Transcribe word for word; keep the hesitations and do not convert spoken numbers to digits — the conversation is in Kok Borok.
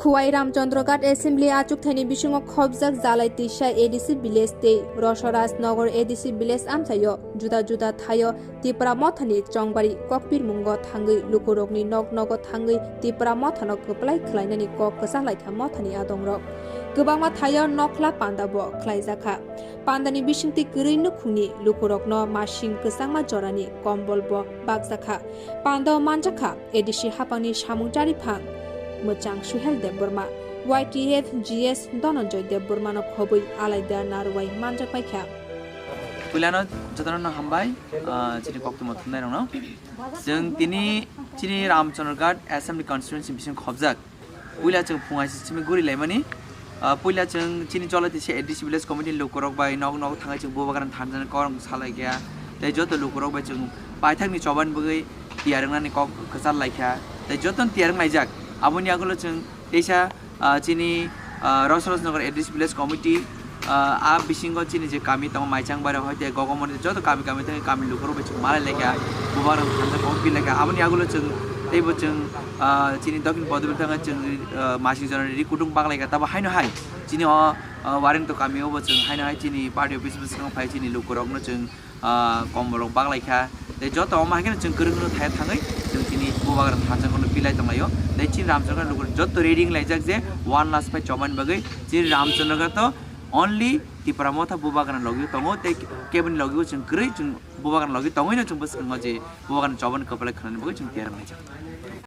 Khowai Ramchandra Ghat Assembly achukthani bisingo khobjak Jalai Tisa A D C village tei Rosaraj Nagar A D C village amchaio juda juda thaio Tipra Mothani chongbari kokpirmungo thangwi lukurokni nok nogo thangwi Tipra Mothano kwplai khlainani kok kwchalaikha Mothani adongrok. Kwbangma thaio nokhla panda bo khlaijakha. Pandani bisingtwi kwrwi nukhungni lukurokno masing kwchangma jorani kombol bo bakjakha. Pando manjakha A D C hapangni samung chariphang mwchang Suhel Debbarma, Y T F G S Dhananjay Debbarmano khobwi alaida narwai manjakpaikha. Puilano jotono hambai, ah, chini koktwma thumnairokno. Chwng tini chini Ramchandraghat Assembly Constituency bising khobjak. Puila chwng phungai simi guri laimani. Ah, puila chwng chini Jolaitisa A D C Village Committee ni lukurok bai nok nok thangwi chwng bubagrani thansa ni korong salai kha. Tei joto lukurok bai chwng paithakni choban bagwi tiyar wngnani kok kwchar lai kha. Tei jotono tiyar wng laijak. Aboni yagulo chwng teisa, ah, chini, ah, Rosaraj Nagar A D C Village Committee, ah, a bisingo chini je kami tongo, Maichang Bari hoite Gogomoni joto kami kami thangwi kami lukurok bai chwng malai lai kha. Bubagrani thansa kok pi lai kha. Aboni yagulo chwng teibo chwng ah, chini Dokhin Podubir thangwi chwng, ah, masing jorani ri kutung bak lai kha. Tabo haino hai chini o, ah, Warengto kami o bo chwng haino hai chini party office bwskango phai chini lukurokno chwng, ah, kombolrok bak lai kha. Tei joto omo hai kheno chwng kwrwngno thaya thangwi chwng chini bubagrani thansa kono pilai tong laio. Tei chini Ramchandra lukurok joto ready wng laijak je one last fight chobani bagwi chini Ramchandra to only Tipra Motha bubagrani logi tongo tei keboni logi o chwng kwrwi chwng bubagrani logi tongwino chwng bwskango je bubagrani chobani kwplai khwnani bagwi chwng tiyar wng laijak.